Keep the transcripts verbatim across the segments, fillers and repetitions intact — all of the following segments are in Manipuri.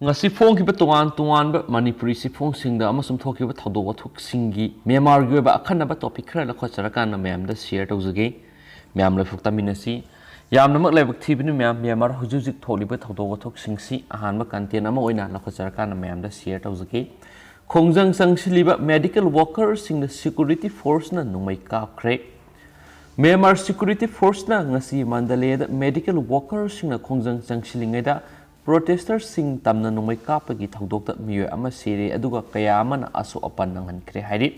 ꯉꯁꯤ ꯐꯣꯡꯈꯤꯕ ꯇꯣꯉꯥꯟ ꯇꯣꯉꯥꯟꯕ ꯃꯅꯤꯄꯨꯔꯤ ꯆꯦꯐꯣꯡꯁꯤꯡꯗ ꯑꯃꯁꯨꯡ ꯊꯣꯛꯈꯤꯕ ꯊꯧꯗꯣꯛ ꯋꯥꯊꯣꯛꯁꯤꯡꯒꯤ ꯃ꯭ꯌꯥꯟꯃꯥꯔꯒꯤ ꯑꯣꯏꯕ ꯑꯈꯟꯅꯕ ꯇꯣꯄꯤꯛ ꯈꯔ ꯂꯧꯈꯠꯆꯔꯀꯥꯟꯗ ꯃꯌꯥꯝꯗ ꯁꯤꯌꯔ ꯇꯧꯖꯒꯦ꯫ ꯃꯌꯥꯝ ꯂꯣꯏꯐꯥꯎ ꯇꯥꯃꯤꯟꯅꯁꯤ꯫ ꯌꯥꯝꯅꯃꯛ ꯂꯥꯏꯕꯛ ꯊꯤꯕꯅꯤ ꯃꯌꯥꯝ, ꯃ꯭ꯌꯥꯟꯃꯥꯔ ꯍꯧꯖꯤꯛ ꯍꯧꯖꯤꯛ ꯊꯣꯛꯂꯤꯕ ꯊꯧꯗꯣꯛ ꯋꯥꯊꯣꯛꯁꯤꯡꯁꯤ ꯑꯍꯥꯟꯕ ꯀꯟꯇꯦꯟ ꯑꯃ ꯑꯣꯏꯅ ꯂꯧꯈꯠꯆꯔꯀꯥꯟꯗ ꯃꯌꯥꯝꯗ ꯁꯤꯌꯔ ꯇꯧꯖꯒꯦ꯫ ꯈꯣꯡꯖꯪ ꯆꯪꯁꯤꯜꯂꯤꯕ ꯃꯦꯗꯤꯀꯦꯜ ꯋꯥꯀꯔꯁꯤꯡꯗ ꯁꯦꯀ꯭ꯌꯨꯔꯤꯇꯤ ꯐꯣꯔꯁꯅ ꯅꯣꯡꯃꯩ ꯀꯥꯞꯈ꯭ꯔꯦ꯫ ꯃ꯭ꯌꯥꯟꯃꯥꯔ ꯁꯦꯀ꯭ꯌꯨꯔꯤꯇꯤ ꯐꯣꯔꯁꯅ ꯉꯁꯤ ꯃꯟꯗꯂꯦꯗ ꯃꯦꯗꯤꯀꯦꯜ ꯋꯥꯀꯔꯁꯤꯡꯅ ꯈꯣꯡꯖꯪ ꯆꯪꯁꯤꯜꯂꯤꯉꯩꯗ ꯄ꯭ꯔꯣꯇꯦꯁꯇꯔꯁꯤꯡ ꯇꯝꯅ ꯅꯣꯡꯃꯩ ꯀꯥꯞꯄꯒꯤ ꯊꯧꯗꯣꯛꯇ ꯃꯤꯑꯣꯏ ꯑꯃ ꯁꯤꯔꯦ, ꯑꯗꯨꯒ ꯀꯌꯥ ꯑꯃꯅ ꯑꯁꯣꯛ ꯑꯄꯟ ꯅꯪꯍꯟꯈ꯭ꯔꯦ ꯍꯥꯏꯔꯤ꯫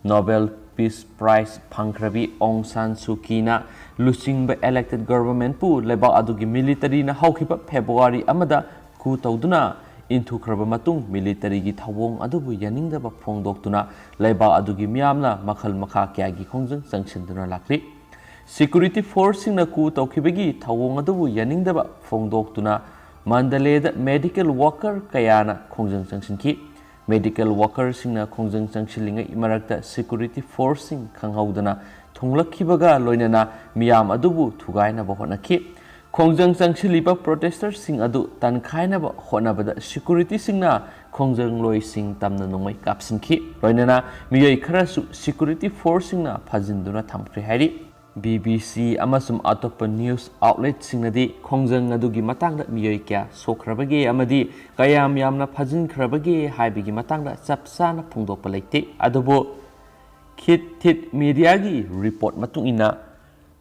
ꯅꯣꯕꯦꯜ ꯄꯤꯁ ꯄ꯭ꯔꯥꯏꯖ ꯐꯪꯈ꯭ꯔꯕꯤ ꯑꯣꯡ ꯁꯥꯟ ꯁꯨ ꯀꯤꯅ ꯂꯨꯆꯤꯡꯕ ꯏꯂꯦꯛꯇꯦꯗ ꯒꯚꯔꯟꯃꯦꯟꯠꯄꯨ ꯂꯩꯕꯥꯛ ꯑꯗꯨꯒꯤ ꯃꯤꯂꯤꯇꯔꯤꯅ ꯍꯧꯈꯤꯕ ꯐꯦꯕ꯭ꯔꯨꯋꯥꯔꯤ ꯑꯃꯗ ꯀꯨ ꯇꯧꯗꯨꯅ ꯏꯟꯊꯨꯈ꯭ꯔꯕ ꯃꯇꯨꯡ, ꯃꯤꯂꯤꯇꯔꯤꯒꯤ ꯊꯧꯑꯣꯡ ꯑꯗꯨꯕꯨ ꯌꯥꯅꯤꯡꯗꯕ ꯐꯣꯡꯗꯣꯛꯇꯨꯅ ꯂꯩꯕꯥꯛ ꯑꯗꯨꯒꯤ ꯃꯤꯌꯥꯝꯅ ꯃꯈꯜ ꯃꯈꯥ ꯀꯌꯥꯒꯤ ꯈꯣꯡꯖꯪ ꯆꯪꯁꯤꯟꯗꯨꯅ ꯂꯥꯛꯂꯤ꯫ ꯁꯦꯀ꯭ꯌꯨꯔꯤꯇꯤ ꯐꯣꯔꯁꯁꯤꯡꯅ ꯀꯨ ꯇꯧꯈꯤꯕꯒꯤ ꯊꯧꯑꯣꯡ ꯑꯗꯨꯕꯨ ꯌꯥꯅꯤꯡꯗꯕ ꯐꯣꯡꯗꯣꯛꯇꯨꯅ ꯃꯟꯗꯂꯦꯗ ꯃꯦꯗꯤꯀꯦꯜ ꯋꯥꯀꯔ ꯀꯌꯥꯅ ꯈꯣꯡꯖꯪ ꯆꯪꯁꯤꯟꯈꯤ꯫ ꯃꯦꯗꯤꯀꯦꯜ ꯋꯥꯀꯔꯁꯤꯡꯅ ꯈꯣꯡꯖꯪ ꯆꯪꯁꯤꯜꯂꯤꯉꯩ ꯃꯔꯛꯇ ꯁꯦꯀ꯭ꯌꯨꯔꯤꯇꯤ ꯐꯣꯔꯁꯁꯤꯡ ꯈꯪꯍꯧꯗꯅ ꯊꯣꯡꯂꯛꯈꯤꯕꯒ ꯂꯣꯏꯅꯅ ꯃꯤꯌꯥꯝ ꯑꯗꯨꯕꯨ ꯊꯨꯒꯥꯏꯅꯕ ꯍꯣꯠꯅꯈꯤ꯫ ꯈꯣꯡꯖꯪ ꯆꯪꯁꯤꯜꯂꯤꯕ ꯄ꯭ꯔꯣꯇꯦꯁꯇꯔꯁꯤꯡ ꯑꯗꯨ ꯇꯟꯈꯥꯏꯅꯕ ꯍꯣꯠꯅꯕꯗ ꯁꯦꯀ꯭ꯌꯨꯔꯤꯇꯤꯁꯤꯡꯅ ꯈꯣꯡꯖꯪꯂꯣꯏꯁꯤꯡ ꯇꯝꯅ ꯅꯣꯡꯃꯩ ꯀꯥꯞꯁꯤꯟꯈꯤ꯫ ꯂꯣꯏꯅꯅ ꯃꯤꯑꯣꯏ ꯈꯔꯁꯨ ꯁꯦꯀ꯭ꯌꯨꯔꯤꯇꯤ ꯐꯣꯔꯁꯁꯤꯡꯅ ꯐꯥꯖꯤꯟꯗꯨꯅ ꯊꯝꯈ꯭ꯔꯦ ꯍꯥꯏꯔꯤ꯫ ꯕꯤ ꯕꯤ ꯁꯤ ꯑꯃꯁꯨꯡ ꯑꯇꯣꯞꯄ ꯅ꯭ꯌꯨꯁ ꯑꯥꯎꯠꯂꯦꯠꯁꯤꯡꯅꯗꯤ ꯈꯣꯡꯖꯪ ꯑꯗꯨꯒꯤ ꯃꯇꯥꯡꯗ ꯃꯤꯑꯣꯏ ꯀꯌꯥ ꯁꯣꯛꯈ꯭ꯔꯕꯒꯦ ꯑꯃꯗꯤ ꯀꯌꯥꯝ ꯌꯥꯝꯅ ꯐꯥꯖꯤꯟꯈ꯭ꯔꯕꯒꯦ ꯍꯥꯏꯕꯒꯤ ꯃꯇꯥꯡꯗ ꯆꯞ ꯆꯥꯅ ꯐꯣꯡꯗꯣꯛꯄ ꯂꯩꯇꯦ꯫ ꯑꯗꯨꯕꯨ ꯈꯤꯠ ꯊꯤꯠ ꯃꯤꯗꯤꯌꯥꯒꯤ ꯔꯤꯄꯣꯔꯠ ꯃꯇꯨꯡ ꯏꯟꯅ,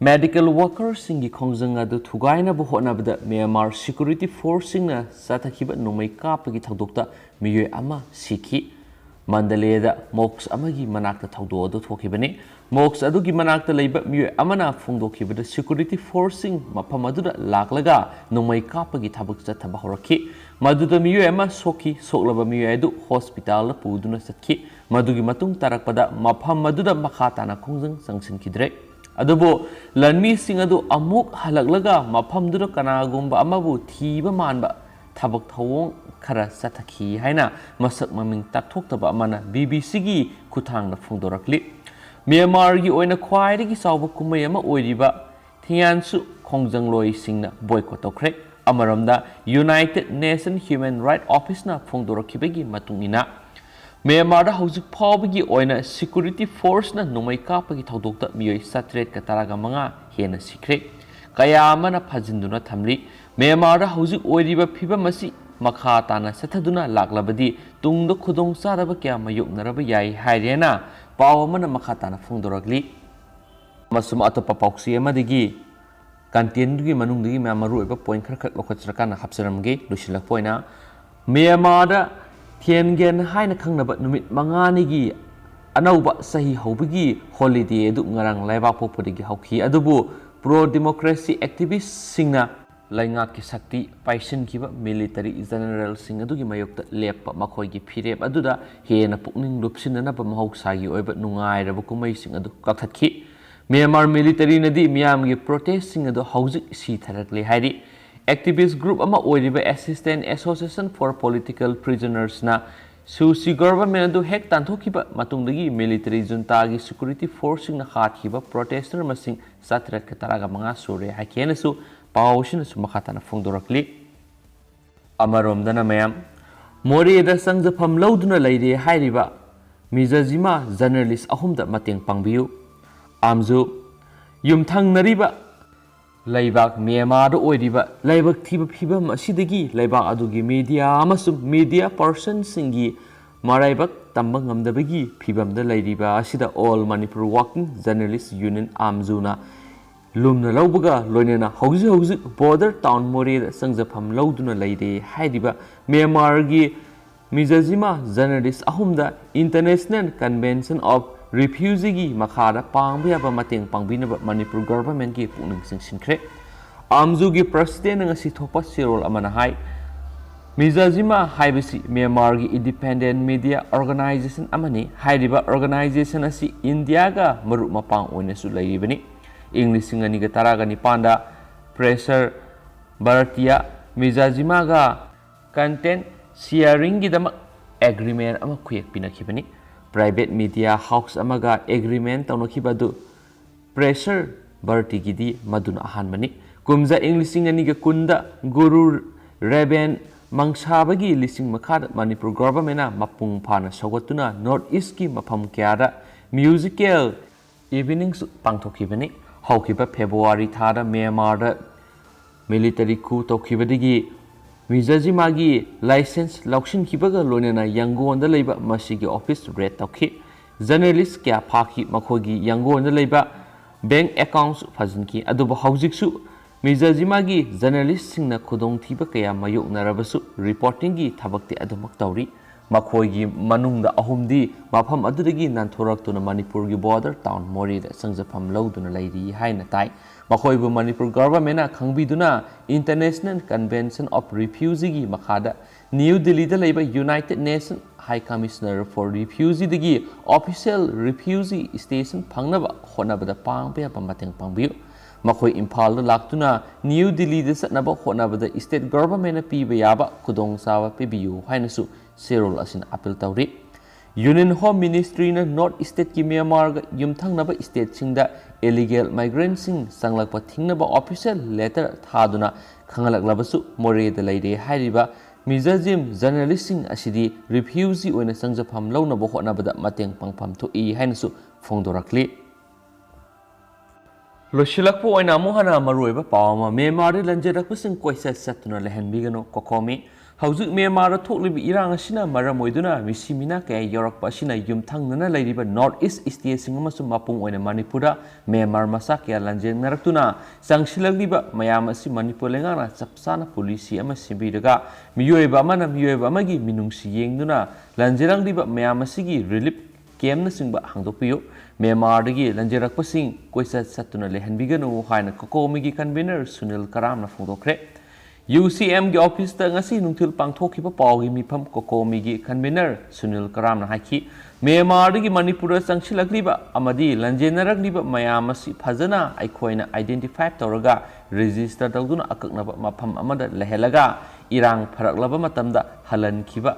ꯃꯦꯗꯤꯀꯦꯜ ꯋꯥꯀꯔꯁꯤꯡꯒꯤ ꯈꯣꯡꯖꯪ ꯑꯗꯨ ꯊꯨꯒꯥꯏꯅꯕ ꯍꯣꯠꯅꯕꯗ ꯃ꯭ꯌꯥꯟꯃꯥꯔ ꯁꯦꯀ꯭ꯌꯨꯔꯤꯇꯤ ꯐꯣꯔꯁꯁꯤꯡꯅ ꯆꯠꯊꯈꯤꯕ ꯅꯣꯡꯃꯩ ꯀꯥꯞꯄꯒꯤ ꯊꯧꯗꯣꯛꯇ ꯃꯤꯑꯣꯏ ꯑꯃ ꯁꯤꯈꯤ꯫ ꯃꯟꯗꯂꯦꯗ ꯃꯣꯛꯁ ꯑꯃꯒꯤ ꯃꯅꯥꯛꯇ ꯊꯧꯗꯣꯛ ꯑꯗꯨ ꯊꯣꯛꯈꯤꯕꯅꯤ꯫ ꯃꯣꯛꯁ ꯑꯗꯨꯒꯤ ꯃꯅꯥꯛꯇ ꯂꯩꯕ ꯃꯤꯑꯣꯏ ꯑꯃꯅ ꯐꯣꯡꯗꯣꯛꯈꯤꯕꯗ ꯁꯦꯀ꯭ꯌꯨꯔꯤꯇꯤ ꯐꯣꯔꯁꯁꯤꯡ ꯃꯐꯝ ꯑꯗꯨꯗ ꯂꯥꯛꯂꯒ ꯅꯣꯡꯃꯩ ꯀꯥꯞꯄꯒꯤ ꯊꯕꯛ ꯆꯠꯊꯕ ꯍꯧꯔꯛꯈꯤ꯫ ꯃꯗꯨꯗ ꯃꯤꯑꯣꯏ ꯑꯃ ꯁꯣꯛꯈꯤ꯫ ꯁꯣꯛꯂꯕ ꯃꯤꯑꯣꯏ ꯑꯗꯨ ꯍꯣꯁꯄꯤꯇꯥꯜꯗ ꯄꯨꯗꯨꯅ ꯆꯠꯈꯤ꯫ ꯃꯗꯨꯒꯤ ꯃꯇꯨꯡ ꯇꯥꯔꯛꯄꯗ ꯃꯐꯝ ꯑꯗꯨꯗ ꯃꯈꯥ ꯇꯥꯅ ꯈꯣꯡꯖꯪ ꯆꯪꯁꯤꯟꯈꯤꯗ꯭ꯔꯦ꯫ ꯑꯗꯨꯕꯨ ꯂꯟꯃꯤꯁꯤꯡ ꯑꯗꯨ ꯑꯃꯨꯛ ꯍꯜꯂꯛꯂꯒ ꯃꯐꯝꯗꯨꯗ ꯀꯅꯥꯒꯨꯝꯕ ꯑꯃꯕꯨ ꯊꯤꯕ ꯃꯥꯟꯕ ꯊꯕꯛ ꯊꯧꯑꯣꯡ ꯈꯔ ꯆꯠꯊꯈꯤ ꯍꯥꯏꯅ ꯃꯁꯛ ꯃꯃꯤꯡ ꯇꯥꯛꯊꯣꯛꯇꯕ ꯑꯃꯅ ꯕꯤ ꯕꯤ ꯁꯤꯒꯤ ꯈꯨꯠꯊꯥꯡꯗ ꯐꯣꯡꯗꯣꯔꯛꯂꯤ꯫ ꯃ꯭ꯌꯥꯟꯃꯥꯔꯒꯤ ꯑꯣꯏꯅ ꯈ꯭ꯋꯥꯏꯗꯒꯤ ꯆꯥꯎꯕ ꯀꯨꯝꯍꯩ ꯑꯃ ꯑꯣꯏꯔꯤꯕ ꯊꯤꯌꯥꯟꯁꯨ ꯈꯣꯡꯖꯪꯂꯣꯏꯁꯤꯡꯅ ꯕꯣꯏꯀꯣꯠ ꯇꯧꯈ꯭ꯔꯦ꯫ ꯑꯃꯔꯣꯝꯗ, United Nations Human Rights Office ꯅ ꯐꯣꯡꯗꯣꯔꯛꯈꯤꯕꯒꯤ ꯃꯇꯨꯡ ꯏꯟꯅ, ꯃ꯭ꯌꯥꯟꯃꯥꯔꯗ ꯍꯧꯖꯤꯛ ꯐꯥꯎꯕꯒꯤ ꯑꯣꯏꯅ security force ꯅ ꯅꯣꯡꯃꯩ ꯀꯥꯞꯄꯒꯤ ꯊꯧꯗꯣꯛꯇ ꯃꯤꯑꯣꯏ ꯆꯥꯇ꯭ꯔꯦꯠꯀ ꯇꯔꯥꯒ ꯃꯉꯥ ꯍꯦꯟꯅ ꯁꯤꯈ꯭ꯔꯦ꯫ ꯀꯌꯥ ꯑꯃꯅ ꯐꯥꯖꯤꯟꯗꯨꯅ ꯊꯝꯂꯤ꯫ ꯃ꯭ꯌꯥꯟꯃꯥꯔꯗ ꯍꯧꯖꯤꯛ ꯑꯣꯏꯔꯤꯕ ꯐꯤꯕꯝ ꯑꯁꯤ ꯃꯈꯥ ꯇꯥꯅ ꯆꯠꯊꯗꯨꯅ ꯂꯥꯛꯂꯕꯗꯤ, ꯇꯨꯡꯗ ꯈꯨꯗꯣꯡꯆꯥꯗꯕ ꯀꯌꯥ ꯃꯥꯌꯣꯛꯅꯔꯕ ꯌꯥꯏ ꯍꯥꯏꯔꯦꯅ ꯄꯥꯎ ꯑꯃꯅ ꯃꯈꯥ ꯇꯥꯅ ꯐꯣꯡꯗꯣꯔꯛꯂꯤ꯫ ꯑꯃꯁꯨꯡ ꯑꯇꯣꯞꯄ ꯄꯥꯎꯆꯦ ꯑꯃꯗꯒꯤ content ꯗꯨꯒꯤ ꯃꯅꯨꯡꯗꯒꯤ ꯃꯌꯥꯝ ꯃꯔꯨꯑꯣꯏꯕ point ꯈꯔ ꯈꯛ ꯂꯧꯈꯠꯆꯔꯀꯥꯟꯗ ꯍꯥꯞꯆꯔꯝꯒꯦ꯫ ꯂꯣꯏꯁꯤꯜꯂꯛꯄ ꯑꯣꯏꯅ, ꯃ꯭ꯌꯥꯟꯃꯥꯔꯗ ꯊꯤꯌꯦꯟꯒꯦꯟ ꯍꯥꯏꯅ ꯈꯪꯅꯕ ꯅꯨꯃꯤꯠ ꯃꯉꯥꯅꯤꯒꯤ ꯑꯅꯧꯕ ꯆꯍꯤ ꯍꯧꯕꯒꯤ holiday ꯑꯗꯨ ꯉꯔꯥꯡ ꯂꯩꯕꯥꯛ ꯄꯣꯛꯄꯗꯒꯤ ꯍꯧꯈꯤ꯫ ꯑꯗꯨꯕꯨ pro democracy activist ꯁꯤꯡꯅ ꯂꯩꯉꯥꯛꯀꯤ ꯁꯛꯇꯤ ꯄꯥꯏꯁꯤꯟꯈꯤꯕ military general ꯁꯤꯡ ꯑꯗꯨꯒꯤ ꯃꯥꯌꯣꯛꯇ ꯂꯦꯞꯄ ꯃꯈꯣꯏꯒꯤ ꯐꯤꯔꯦꯞ ꯑꯗꯨꯗ ꯍꯦꯟꯅ ꯄꯨꯛꯅꯤꯡ ꯂꯨꯞꯁꯤꯟꯅꯅꯕ ꯃꯍꯧꯁꯥꯒꯤ ꯑꯣꯏꯕ ꯅꯨꯡꯉꯥꯏꯔꯕ ꯀꯨꯝꯍꯩꯁꯤꯡ ꯑꯗꯨ ꯀꯛꯊꯠꯈꯤ꯫ ꯃ꯭ꯌꯥꯟꯃꯥꯔ military ꯅꯗꯤ ꯃꯤꯌꯥꯝꯒꯤ protest ꯁꯤꯡ ꯑꯗꯨ ꯍꯧꯖꯤꯛ ꯁꯤꯊꯔꯛꯂꯦ ꯍꯥꯏꯔꯤ꯫ Activist group ꯑꯃ ꯑꯣꯏꯔꯤꯕ Assistance Association for Political Prisoners ꯅ Suu Kyi government ꯑꯗꯨ ꯍꯦꯛ ꯇꯥꯟꯊꯣꯛꯈꯤꯕ ꯃꯇꯨꯡꯗꯒꯤ military junta ꯒꯤ security force ꯁꯤꯡꯅ ꯍꯥꯠꯈꯤꯕ protester ꯃꯁꯤꯡ ꯆꯥꯇ꯭ꯔꯦꯠꯀ ꯇꯔꯥꯒ ꯃꯉꯥ ꯁꯨꯔꯦ ꯍꯥꯏꯈꯤ ꯍꯥꯏꯅꯁꯨ ꯄꯥꯎ ꯑꯁꯤꯅꯁꯨ ꯃꯈꯥ ꯇꯥꯅ ꯐꯣꯡꯗꯣꯔꯛꯂꯤ꯫ ꯑꯃꯔꯣꯝꯗꯅ ꯃꯌꯥꯝ ꯃꯣꯔꯦꯗ ꯆꯪꯖꯐꯝ ꯂꯧꯗꯨꯅ ꯂꯩꯔꯦ ꯍꯥꯏꯔꯤꯕ ꯃꯤꯖꯖꯤꯃꯥ journalist ꯑꯍꯨꯝꯗ ꯃꯇꯦꯡ ꯄꯥꯡꯕꯤꯌꯨ꯫ ꯑꯥꯝꯖꯨ ꯌꯨꯝꯊꯪꯅꯔꯤꯕ ꯂꯩꯕꯥꯛ ꯃ꯭ꯌꯥꯟꯃꯥꯔꯗ ꯑꯣꯏꯔꯤꯕ ꯂꯥꯏꯕꯛ ꯊꯤꯕ ꯐꯤꯕꯝ ꯑꯁꯤꯗꯒꯤ ꯂꯩꯕꯥꯛ ꯑꯗꯨꯒꯤ media ꯑꯃꯁꯨꯡ media person ꯁꯤꯡꯒꯤ ꯃꯔꯥꯏꯕꯛ ꯇꯝꯕ ꯉꯝꯗꯕꯒꯤ ꯐꯤꯕꯝꯗ ꯂꯩꯔꯤꯕ ꯑꯁꯤꯗ All Manipur Working Journalist Union, ꯑꯥꯝꯖꯨꯅ ꯂꯨꯝꯅ ꯂꯧꯕꯒ ꯂꯣꯏꯅꯅ ꯍꯧꯖꯤꯛ ꯍꯧꯖꯤꯛ border town ꯃꯣꯔꯦꯗ ꯆꯪꯖꯐꯝ ꯂꯧꯗꯨꯅ ꯂꯩꯔꯦ ꯍꯥꯏꯔꯤꯕ ꯃ꯭ꯌꯥꯟꯃꯥꯔꯒꯤ ꯃꯤꯖꯖꯤꯃꯥ journalist ꯑꯍꯨꯝꯗ International Convention of Refugee ꯒꯤ ꯃꯈꯥꯗ ꯄꯥꯡꯕ ꯌꯥꯕ ꯃꯇꯦꯡ ꯄꯥꯡꯕꯤꯅꯕ ꯃꯅꯤꯄꯨꯔ government ꯀꯤ ꯄꯨꯛꯅꯤꯡ ꯆꯤꯡꯁꯤꯟꯈ꯭ꯔꯦ꯫ ꯑꯥꯝꯖꯨꯒꯤ president ꯅ ꯉꯁꯤ ꯊꯣꯛꯄ ꯆꯦꯔꯣꯜ ꯑꯃꯅ ꯍꯥꯏ, ꯃꯤꯖꯖꯤꯃꯥ ꯍꯥꯏꯕꯁꯤ ꯃ꯭ꯌꯥꯟꯃꯥꯔꯒꯤ independent media organization ꯑꯃꯅꯤ꯫ ꯍꯥꯏꯔꯤꯕ organization ꯑꯁꯤ ꯏꯟꯗꯤꯌꯥꯒ ꯃꯔꯨꯞ ꯃꯄꯥꯡ ꯑꯣꯏꯅꯁꯨ ꯂꯩꯔꯤꯕꯅꯤ꯫ ꯏꯪ ꯂꯤꯁꯤꯡ ꯑꯅꯤꯒ ꯇꯔꯥꯒ ꯅꯤꯄꯥꯟꯗ Pressure Bharatiya ꯃꯤꯖꯖꯤꯃꯥꯒ content sharing ꯒꯤꯗꯃꯛ agreement ꯑꯃ ꯈꯨꯌꯦꯛ ꯄꯤꯅꯈꯤꯕꯅꯤ꯫ Private media house ꯑꯃꯒ agreement ꯇꯧꯅꯈꯤꯕ ꯑꯗꯨ Pressure Bharati ꯒꯤꯗꯤ ꯃꯗꯨꯅ ꯑꯍꯥꯟꯕꯅꯤ꯫ ꯀꯨꯝꯖꯥ ꯏꯪ ꯂꯤꯁꯤꯡ ꯑꯅꯤꯒ ꯀꯨꯟꯗ ꯒꯨꯔꯨ ꯔꯦꯕꯦꯟ ꯃꯪꯁꯥꯕꯒꯤ ꯂꯤꯁꯤꯡ ꯃꯈꯥꯗ ꯃꯅꯤꯄꯨꯔ ꯒꯣꯚꯔꯟꯃꯦꯟꯅ ꯃꯄꯨꯡ ꯐꯥꯅ ꯁꯧꯒꯠꯇꯨꯅ ꯅꯣꯔꯠ ꯏꯁꯀꯤ ꯃꯐꯝ ꯀꯌꯥꯗ ꯃ꯭ꯌꯨꯖꯤꯀꯦꯜ ꯏꯚꯤꯅꯤꯡꯁꯨ ꯄꯥꯡꯊꯣꯛꯈꯤꯕꯅꯤ꯫ ꯍꯧꯈꯤꯕ ꯐꯦꯕ꯭ꯔꯨꯋꯥꯔꯤ ꯊꯥꯗ ꯃ꯭ꯌꯥꯟꯃꯥꯔꯗ ꯃꯤꯂꯤꯇꯔꯤ coup ꯇꯧꯈꯤꯕꯗꯒꯤ ꯃꯤꯖꯖꯤꯃꯥꯒꯤ ꯂꯥꯏꯁꯦꯟꯁ ꯂꯧꯁꯤꯟꯈꯤꯕꯒ ꯂꯣꯏꯅꯅ ꯌꯪꯒꯣꯟꯗ ꯂꯩꯕ ꯃꯁꯤꯒꯤ ꯑꯣꯐꯤꯁ ꯔꯦꯗ ꯇꯧꯈꯤ꯫ ꯖꯔꯅꯦꯂꯤꯁ ꯀꯌꯥ ꯐꯥꯈꯤ, ꯃꯈꯣꯏꯒꯤ ꯌꯪꯒꯣꯟꯗ ꯂꯩꯕ ꯕꯦꯡꯛ ꯑꯦꯀꯥꯎꯟꯠꯁꯨ ꯐꯥꯖꯤꯟꯈꯤ꯫ ꯑꯗꯨꯕꯨ ꯍꯧꯖꯤꯛꯁꯨ ꯃꯤꯖꯖꯤꯃꯥꯒꯤ ꯖꯔꯅꯦꯂꯤꯁꯁꯤꯡꯅ ꯈꯨꯗꯣꯡꯊꯤꯕ ꯀꯌꯥ ꯃꯥꯌꯣꯛꯅꯔꯕꯁꯨ ꯔꯤꯄꯣꯔꯇꯤꯡꯒꯤ ꯊꯕꯛꯇꯤ ꯑꯗꯨꯃꯛ ꯇꯧꯔꯤ꯫ ꯃꯈꯣꯏꯒꯤ ꯃꯅꯨꯡꯗ ꯑꯍꯨꯝꯗꯤ ꯃꯐꯝ ꯑꯗꯨꯗꯒꯤ ꯅꯥꯟꯊꯣꯔꯛꯇꯨꯅ ꯃꯅꯤꯄꯨꯔꯒꯤ ꯕꯣꯔꯗꯔ ꯇꯥꯎꯟ ꯃꯣꯔꯦꯗ ꯆꯪꯖꯐꯝ ꯂꯧꯗꯨꯅ ꯂꯩꯔꯤ ꯍꯥꯏꯅ ꯇꯥꯏ꯫ ꯃꯈꯣꯏꯕꯨ ꯃꯅꯤꯄꯨꯔ ꯒꯚꯔꯟꯃꯦꯟꯅ ꯈꯪꯕꯤꯗꯨꯅ International Convention of Refugeeꯒꯤ ꯃꯈꯥꯗ ꯅ꯭ꯌꯨ ꯗꯤꯜꯂꯤꯗ ꯂꯩꯕ United Nations High Commissioner for Refugeeꯗꯒꯤ official refugee status ꯐꯪꯅꯕ ꯍꯣꯠꯅꯕꯗ ꯄꯥꯡꯕ ꯌꯥꯕ ꯃꯇꯦꯡ ꯄꯥꯡꯕꯤꯌꯨ꯫ ꯃꯈꯣꯏ ꯏꯝꯐꯥꯜꯗ ꯂꯥꯛꯇꯨꯅ ꯅ꯭ꯌꯨ ꯗꯤꯜꯂꯤꯗ ꯆꯠꯅꯕ ꯍꯣꯠꯅꯕꯗ state governmentꯅ ꯄꯤꯕ ꯌꯥꯕ ꯈꯨꯗꯣꯡꯆꯥꯕ ꯄꯤꯕꯤꯌꯨ ꯍꯥꯏꯅꯁꯨ ꯆꯦꯔꯣꯜ ꯑꯁꯤꯅ appeal ꯇꯧꯔꯤ꯫ Union Home Ministryꯅ North Eastꯀꯤ ꯃ꯭ꯌꯥꯟꯃꯥꯔꯒ ꯌꯨꯝꯊꯪꯅꯕ stateꯁꯤꯡꯗ illegal migrantꯁꯤꯡ ꯆꯪꯂꯛꯄ ꯊꯤꯡꯅꯕ official letter ꯊꯥꯗꯨꯅ ꯈꯪꯍꯜꯂꯛꯂꯕꯁꯨ ꯃꯣꯔꯦꯗ ꯂꯩꯔꯦ ꯍꯥꯏꯔꯤꯕ ꯃꯤꯖꯖꯤꯝ ꯖꯔꯅꯦꯂꯤꯁꯁꯤꯡ ꯑꯁꯤꯗꯤ refugee ꯑꯣꯏꯅ ꯆꯪꯖꯐꯝ ꯂꯧꯅꯕ ꯍꯣꯠꯅꯕꯗ ꯃꯇꯦꯡ ꯄꯥꯡꯐꯝ ꯊꯣꯛꯏ ꯍꯥꯏꯅꯁꯨ ꯐꯣꯡꯗꯣꯔꯛꯂꯤ꯫ ꯂꯣꯏꯁꯤꯜꯂꯛꯄ ꯑꯣꯏꯅ ꯑꯃꯨꯛ ꯍꯟꯅ ꯃꯔꯨꯑꯣꯏꯕ ꯄꯥꯎ ꯑꯃ, ꯃ꯭ꯌꯥꯟꯃꯥꯔꯗ ꯂꯥꯟꯖꯦꯜꯂꯛꯄꯁꯤꯡ ꯀꯣꯏꯆꯠ ꯆꯠꯇꯨꯅ ꯂꯩꯍꯟꯕꯤꯒꯅꯨ, ꯀꯣꯀꯣꯃꯤ꯫ ꯍꯧꯖꯤꯛ ꯃ꯭ꯌꯥꯟꯃꯥꯔꯗ ꯊꯣꯛꯂꯤꯕ ꯏꯔꯥꯡ ꯑꯁꯤꯅ ꯃꯔꯝ ꯑꯣꯏꯗꯨꯅ ꯃꯤꯁꯤ ꯃꯤꯅꯥ ꯀꯌꯥ ꯌꯧꯔꯛꯄ ꯑꯁꯤꯅ ꯌꯨꯝꯊꯪꯅꯅ ꯂꯩꯔꯤꯕ North East stateꯁꯤꯡ ꯑꯃꯁꯨꯡ ꯃꯄꯨꯡ ꯑꯣꯏꯅ ꯃꯅꯤꯄꯨꯔꯗ ꯃ꯭ꯌꯥꯟꯃꯥꯔ ꯃꯆꯥ ꯀꯌꯥ ꯂꯥꯟꯖꯦꯟꯅꯔꯛꯇꯨꯅ ꯆꯪꯁꯤꯜꯂꯛꯂꯤꯕ ꯃꯌꯥꯝ ꯑꯁꯤ ꯃꯅꯤꯄꯨꯔ ꯂꯩꯉꯥꯛꯅ ꯆꯞ ꯆꯥꯅ policy ꯑꯃ ꯁꯦꯝꯕꯤꯔꯒ ꯃꯤꯑꯣꯏꯕ ꯑꯃꯅ ꯃꯤꯑꯣꯏꯕ ꯑꯃꯒꯤ ꯃꯤꯅꯨꯡꯁꯤ ꯌꯦꯡꯗꯨꯅ ꯂꯥꯟꯖꯦꯟꯅꯔꯛꯂꯤꯕ ꯃꯌꯥꯝ ꯑꯁꯤꯒꯤ relief campꯅꯆꯤꯡꯕ ꯍꯥꯡꯗꯣꯛꯄꯤꯌꯨ꯫ ꯃ꯭ꯌꯥꯟꯃꯥꯔꯗꯒꯤ ꯂꯥꯟꯖꯦꯟꯅꯔꯛꯄꯁꯤꯡ ꯀꯣꯏꯆꯠ ꯆꯠꯇꯨꯅ ꯂꯩꯍꯟꯕꯤꯒꯅꯨ ꯍꯥꯏꯅ ꯀꯣꯀꯣꯃꯤꯒꯤ convener ꯁꯨꯅꯤꯜ ꯀꯔꯥꯝꯅ ꯐꯣꯡꯗꯣꯛꯈ꯭ꯔꯦ꯫ UCMꯒꯤ officeꯇ ꯉꯁꯤ ꯅꯨꯡꯊꯤꯜ ꯄꯥꯡꯊꯣꯛꯈꯤꯕ ꯄꯥꯎꯒꯤ ꯃꯤꯐꯝ ꯀꯣꯀꯣꯃꯤꯒꯤ convener ꯁꯨꯅꯤꯜ ꯀꯔꯥꯝꯅ ꯍꯥꯏꯈꯤ, ꯃ꯭ꯌꯥꯟꯃꯥꯔꯗꯒꯤ ꯃꯅꯤꯄꯨꯔꯗ ꯆꯪꯁꯤꯜꯂꯛꯂꯤꯕ ꯑꯃꯗꯤ ꯂꯥꯟꯖꯦꯟꯅꯔꯛꯂꯤꯕ ꯃꯌꯥꯝ ꯑꯁꯤ ꯐꯖꯅ ꯑꯩꯈꯣꯏꯅ identify ꯇꯧꯔꯒ register ꯇꯧꯗꯨꯅ ꯑꯀꯛꯅꯕ ꯃꯐꯝ ꯑꯃꯗ ꯂꯩꯍꯜꯂꯒ ꯏꯔꯥꯡ ꯐꯔꯛꯂꯕ ꯃꯇꯝꯗ ꯍꯜꯍꯟꯈꯤꯕ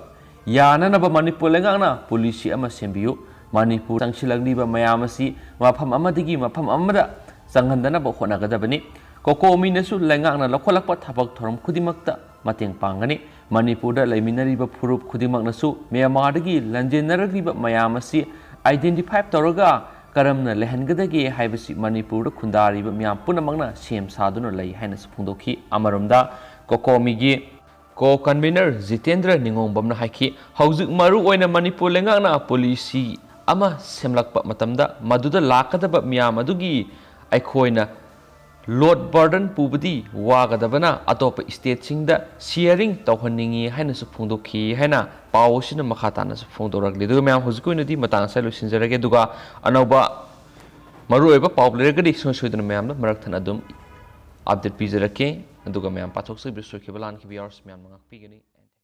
ꯌꯥꯅꯅꯕ ꯃꯅꯤꯄꯨꯔ ꯂꯩꯉꯥꯛꯅ policy ꯑꯃ ꯁꯦꯝꯕꯤꯌꯨ꯫ ꯃꯅꯤꯄꯨꯔ ꯆꯪꯁꯤꯜꯂꯛꯂꯤꯕ ꯃꯌꯥꯝ ꯑꯁꯤ ꯃꯐꯝ ꯑꯃꯗꯒꯤ ꯃꯐꯝ ꯑꯃꯗ ꯆꯪꯍꯟꯗꯅꯕ ꯍꯣꯠꯅꯒꯗꯕꯅꯤ꯫ ꯀꯣꯀꯣꯃꯤꯅꯁꯨ ꯂꯩꯉꯥꯛꯅ ꯂꯧꯈꯠꯂꯛꯄ ꯊꯕꯛ ꯊꯧꯔꯝ ꯈꯨꯗꯤꯡꯃꯛꯇ ꯃꯇꯦꯡ ꯄꯥꯡꯒꯅꯤ꯫ ꯃꯅꯤꯄꯨꯔꯗ ꯂꯩꯃꯤꯟꯅꯔꯤꯕ ꯐꯨꯔꯨꯞ ꯈꯨꯗꯤꯡꯃꯛꯅꯁꯨ ꯃ꯭ꯌꯥꯟꯃꯥꯔꯗꯒꯤ ꯂꯥꯟꯖꯦꯟꯅꯔꯛꯂꯤꯕ ꯃꯌꯥꯝ ꯑꯁꯤ identify ꯇꯧꯔꯒ ꯀꯔꯝꯅ ꯂꯩꯍꯟꯒꯗꯒꯦ ꯍꯥꯏꯕꯁꯤ ꯃꯅꯤꯄꯨꯔꯗ ꯈꯨꯟꯗꯥꯔꯤꯕ ꯃꯤꯌꯥꯝ ꯄꯨꯝꯅꯃꯛꯅ ꯁꯦꯝ ꯁꯥꯗꯨꯅ ꯂꯩ ꯍꯥꯏꯅꯁꯨ ꯐꯣꯡꯗꯣꯛꯈꯤ꯫ ꯑꯃꯔꯣꯝꯗ ꯀꯣꯀꯣꯃꯤꯒꯤ co-convener ꯖꯤꯇꯦꯟꯗ꯭ꯔ ꯅꯤꯉꯣꯝꯕꯝꯅ ꯍꯥꯏꯈꯤ, ꯍꯧꯖꯤꯛ ꯃꯔꯨ ꯑꯣꯏꯅ ꯃꯅꯤꯄꯨꯔ ꯂꯩꯉꯥꯛꯅ policy ꯑꯃ ꯁꯦꯝꯂꯛꯄ ꯃꯇꯝꯗ ꯃꯗꯨꯗ ꯂꯥꯛꯀꯗꯕ ꯃꯤꯌꯥꯝ ꯑꯗꯨꯒꯤ ꯑꯩꯈꯣꯏꯅ load burden ꯄꯨꯕꯗꯤ ꯋꯥꯒꯗꯕꯅ ꯑꯇꯣꯞꯄ stateꯁꯤꯡꯗ sharing ꯇꯧꯍꯟꯅꯤꯡꯏ ꯍꯥꯏꯅꯁꯨ ꯐꯣꯡꯗꯣꯛꯈꯤ ꯍꯥꯏꯅ ꯄꯥꯎ ꯑꯁꯤꯅ ꯃꯈꯥ ꯇꯥꯅꯁꯨ ꯐꯣꯡꯗꯣꯔꯛꯂꯤ꯫ ꯑꯗꯨꯒ ꯃꯌꯥꯝ, ꯍꯧꯖꯤꯛꯀꯤ ꯑꯣꯏꯅꯗꯤ ꯃꯇꯥꯡ ꯑꯁꯤꯗ ꯂꯣꯏꯁꯤꯟꯖꯔꯒꯦ꯫ ꯑꯗꯨꯒ ꯑꯅꯧꯕ ꯃꯔꯨꯑꯣꯏꯕ ꯄꯥꯎ ꯂꯩꯔꯒꯗꯤ ꯁꯨꯡꯁꯣꯏ ꯁꯣꯏꯗꯅ ꯃꯌꯥꯝꯗ ꯃꯔꯛ ꯊꯠꯅ ꯑꯗꯨꯝ update ꯄꯤꯖꯔꯛꯀꯦ꯫ ꯑꯗꯨꯒ ꯃꯌꯥꯝ, ꯄꯥꯊꯣꯛꯆꯈꯤꯕ, ꯁꯣꯏꯈꯤꯕ, ꯂꯥꯟꯈꯤꯕ ꯌꯥꯎꯔꯁꯨ ꯃꯌꯥꯝꯅ ꯉꯥꯛꯄꯤꯒꯅꯤ꯫